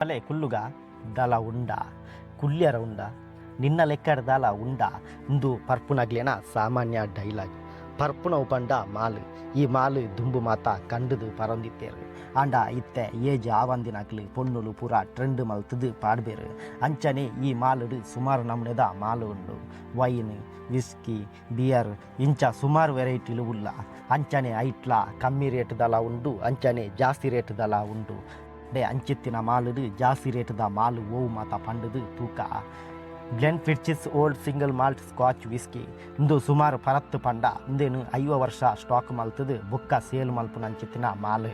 ಬಲೆ ಕುಲ್ಲುಗ ದಾಲ ಉಂಡ ಕುಲ್ಯರ ಉಂಡ ನಿನ್ನ ಲೆಕ್ಕಡ್ ದಾಲ ಉಂಡ ಉಂದು ಪರ್ಪುನಗ್ಲೆನ ಸಾಮಾನ್ಯ ಡೈಲಾಗ್. ಪರ್ಪುನವು ಪಂಡ ಮಾಲ್. ಈ ಮಾಲ್ ದುಂಬು ಮಾತ ಕಂಡುದು ಪರೊಂದಿತ್ತೆರ್. ಆಂಡ ಇತ್ತೆ ಏಜ್ ಆವಂದಿನಕ್ಲು ಪೊಣ್ಣುಲು ಪೂರ ಟ್ರೆಂಡ್ ಮಲ್ತುದು ಪಾಡ್ಬೆರ್. ಅಂಚನೆ ಈ ಮಾಲ್ ಡ್ ಸುಮಾರ್ ನಮೂನೆದ ಮಾಲ್ ಉಂಡು. ವೈನ್, ವಿಸ್ಕಿ, ಬಿಯರ್ ಇಂಚ ಸುಮಾರ್ ವೆರೈಟಿಲು ಉಲ್ಲ. ಅಂಚನೆ ಐಟ್ಲಾ ಕಮ್ಮಿ ರೇಟ್ ದಲ ಉಂಡು ಅಂಚನೆ ಜಾಸ್ತಿ ರೇಟ್ ದಲ ಉಂಡು. ಡೆ ಅಂಚಿತ್ತಿನ ಮಾಲ್ ಡ್ ಜಾಸ್ತಿ ರೇಟ್ ದ ಮಾಲ್ ಒವು ಮಾತ ಪಂಡುದು ತೂಕ. Glenfiddich old single malt Scotch whisky ಉಂದು ಸುಮಾರ್ ಪರತ್ತ್ ಪಂಡ ಉಂದೆನ್ 50 ವರ್ಷ ಸ್ಟಾಕ್ ಮಲ್ತುದು ಬೊಕ್ಕ ಸೇಲ್ ಮಲ್ಪುನಂಚಿತ್ತಿನ ಮಾಲ್.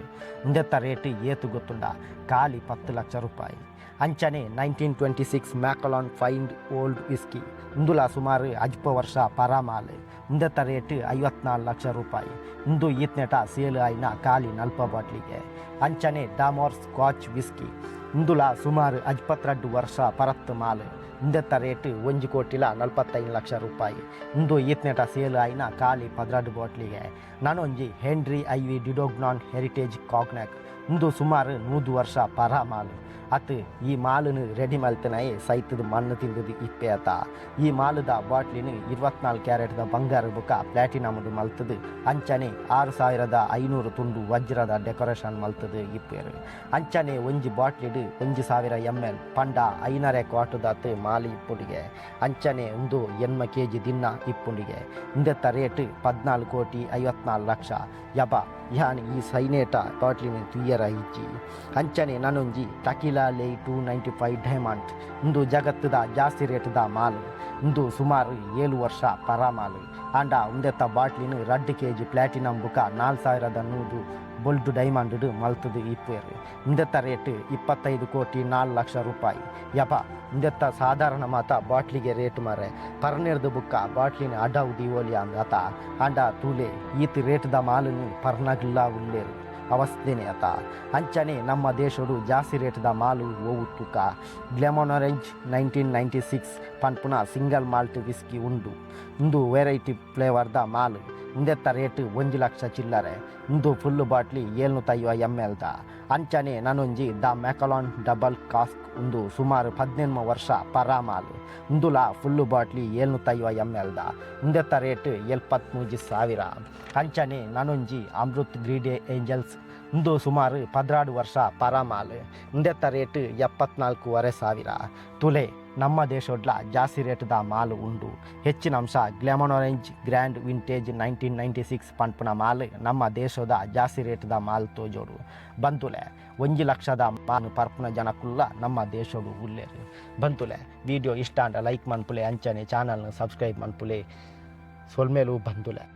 ಉಂದೆತ್ತ ರೇಟ್ ಏತ್ ಗೊತ್ತುಂಡ ಕಾಲಿ 10 ಲಕ್ಷ ರೂಪಾಯಿ. ಅಂಚನೆ 1926 ಮ್ಯಾಕಲಾನ್ ಫೈಂಡ್ ಓಲ್ಡ್ ವಿಸ್ಕಿ ಉಂದುಲ ಸುಮಾರ್ ಅಜ್ಪ ವರ್ಷ ಪರ ಮಾಲ್. ಉಂದೆತ್ತ ರೇಟ್ 54 ಲಕ್ಷ ರೂಪಾಯಿ. ಉಂದು ಈತ್ನೆಟ ಸೇಲ್ ಆಯಿನ ಕಾಲಿ ನಲ್ಪ ಬಾಟ್ಲಿಗೆ. ಅಂಚನೆ ಡಾಮೋರ್ ಸ್ಕಾಚ್ ವಿಸ್ಕಿ ಉಂದುಲ ಸುಮಾರ್ ಅಜ್ಪತ್ರಡ್ಡ್ ವರ್ಷ ಪರತ್ತ್ ಮಾಲ್. ಉಂದೆತ್ತ ರೇಟ್ ಒಂಜಿ ಕೋಟಿಲ ನಲ್ಪತ್ತೈನ್ ಲಕ್ಷ ರೂಪಾಯಿ. ಉಂದು ಈತ್ನೆಟ ಸೇಲ್ ಆಯಿನ ಕಾಲಿ 12 ಬಾಟ್ಲಿಗೆ. ನನೊಂಜಿ ಹೆನ್ರಿ ಐವಿ ಡಿಡೋಗ್ನಾನ್ ಹೆರಿಟೇಜ್ ಕಾಗ್ನಾಕ್ ಉಂದು ಸುಮಾರ್ 100 ವರ್ಷ ಪರ ಮಾಲ್. ಅತ್ ಈ ಮಾಲುನು ರೆಡಿ ಮಲ್ತಿನಾಯೆ ಸೈತುದು ಮಣ್ಣು ತಿಂದುದು ಇಪ್ಪೆ ಅತ. ಈ ಮಾಲುದ ಬಾಟ್ಲಿನ್ ಇರ್ವತ್ನಾಲ್ ಕ್ಯಾರೆಟ್ದ ಬಂಗಾರ ಬೊಕ ಪ್ಲಾಟಿನಮ್ಡ್ ಮಲ್ತುದು ಅಂಚನೆ 6500 ತುಂಡು ವಜ್ರದ ಡೆಕೊರೇಷನ್ ಮಲ್ತುದು ಇಪ್ಪೆರ್. ಅಂಚನೆ ಒಂಜಿ ಬಾಟ್ಲಿಡ್ 1000 ಎಮ್ ಎಲ್ ಪಂಡ ಐನರೆ ಕ್ವಾಟುದಾತ್ ಮಾಲ್ ಇಪ್ಪುಂಡುಗೆ. ಅಂಚನೆ ಉಂದು ಎನ್ಮ ಕೆಜಿ ದಿನ್ನ ಇಪ್ಪುಂಡುಗೆ. ಉಂದೆತ್ತ ರೇಟ್ 14 ಕೋಟಿ ಐವತ್ನಾಲ್ ಲಕ್ಷ. ಯಬ ಯಾನ್ ಈ ಸೈನೇಟ ಬಾಟ್ಲಿನ್ ತೂಯರ ಇಜ್ಜಿ. ಅಂಚನೆ ನನೊಂಜಿ ಟಕೀಲಾ ಲೇಯ್ 295 ಡೈಮಂಡ್ ಉಂದು ಜಗತ್ತುದ ಜಾಸ್ತಿ ರೇಟ್ದ ಮಾಲ್. ಉಂದು ಸುಮಾರ್ ಏಳು ವರ್ಷ ಪರ ಮಾಲ್. ಆಂಡ ಉಂದೆತ್ತ ಬಾಟ್ಲಿನ್ ರಡ್ಡ್ ಕೆಜಿ ಪ್ಲಾಟಿನಂ ಬುಕ 4100 ಬೊಲ್ದು ಡೈಮಂಡ್ ಡ್ ಮಲ್ತುದು ಇಪ್ಪುವೆರ್. ಉಂದೆತ್ತ ರೇಟ್ 25 ಕೋಟಿ ನಾಲ್ ಲಕ್ಷ ರೂಪಾಯಿ. ಯಬ ಉಂದೆತ್ತ ಸಾಧಾರಣ ಮಾತ ಬಾಟ್ಲಿಗೆ ರೇಟ್ ಮಾರೆ. ಪರ್ನೆರ್ದ್ ಬುಕ್ಕ ಬಾಟ್ಲಿನ್ ಅಡವು ದೀವೊಲಿ ಅಂದ್ ಅತ. ಆಂಡ ತೂಲೆ ಈತ್ ರೇಟ್ದ ಮಾಲ್ನ್ ಪರ್ನಗ್ಲಾ ಉಲ್ಲೆರ್. ಅವಸ್ಥೆನೆ ಅತ. ಅಂಚನೆ ನಮ್ಮ ದೇಶೊಡು ಜಾಸ್ತಿ ರೇಟ್ದ ಮಾಲ್ ಒವು ತೂಕ. ಗ್ಲೆಮೊನೊರೆಂಜ್ 1996 ಪನ್ಪುನ ಸಿಂಗಲ್ ಮಾಲ್ಟ್ ವಿಸ್ಕಿ ಉಂಡು. ಉಂದು ವೆರೈಟಿ ಫ್ಲೇವರ್ದ ಮಾಲ್. ಉಂದೆತ್ತ ರೇಟ್ ಒಂಜಿ ಲಕ್ಷ ಚಿಲ್ಲರೆ. ಉಂದು ಫುಲ್ ಬಾಟ್ಲಿ ಏಳ್ನೂತೈವ ಎಮ್ ಎಲ್ ದ. ಅಂಚನೆ ನನೊಂಜಿ ದ ಮ್ಯಾಕಲಾನ್ ಡಬಲ್ ಕಾಸ್ಕ್ ಉಂದು ಸುಮಾರ್ ಪದಿನೆನ್ಮ ವರ್ಷ ಪರ ಮಾಲ್. ಉಂದುಲ ಫುಲ್ ಬಾಟ್ಲಿ ಏಳ್ನೂತೈವ ಎಮ್ ಎಲ್ ದ. ಉಂದೆತ್ತ ರೇಟ್ ಎಲ್ಪತ್ಮೂಜಿ ಸಾವಿರ. ಅಂಚನೆ ನನೊಂಜಿ ಅಮೃತ್ ಗ್ರೀಡೆ ಏಂಜಲ್ಸ್ ಉಂದು ಸುಮಾರ್ 12 ವರ್ಷ ಪರ ಮಾಲ್. ಉಂದೆತ್ತ ರೇಟ್ ಎಪ್ಪತ್ನಾಲ್ಕೂವರೆ ಸಾವಿರ. ತುಲೆ ನಮ್ಮ ದೇಶೊಡ್ಲ ಜಾಸ್ತಿ ರೇಟ್ದ ಮಾಲ್ ಉಂಡು. ಹೆಚ್ಚಿನ ಅಂಶ ಗ್ಲೆಮೊನೊರೆಂಜ್ ಗ್ರ್ಯಾಂಡ್ ವಿಂಟೇಜ್ 1996 ಪನ್ಪುನ ಮಾಲ್ ನಮ್ಮ ದೇಶೊದ ಜಾಸ್ತಿ ರೇಟ್ದ ಮಾಲ್ ತೋಜೊಡು. ಬಂತುಲೆ ಒಂಜಿ ಲಕ್ಷದ ಮಾಲ್ ಪರ್ಪುನ ಜನಕುಲ್ಲ ನಮ್ಮ ದೇಶೊಡು ಉಲ್ಲೆರ್. ಬಂತುಲೆ ವಿಡಿಯೋ ಇಷ್ಟ ಆಂಡ ಲೈಕ್ ಮನ್ಪುಲೆ ಅಂಚನೆ ಚಾನಲ್ನ್ ಸಬ್ಸ್ಕ್ರೈಬ್ ಮನ್ಪುಲೆ. ಸೊಲ್ಮೆಲು ಬಂತುಲೆ.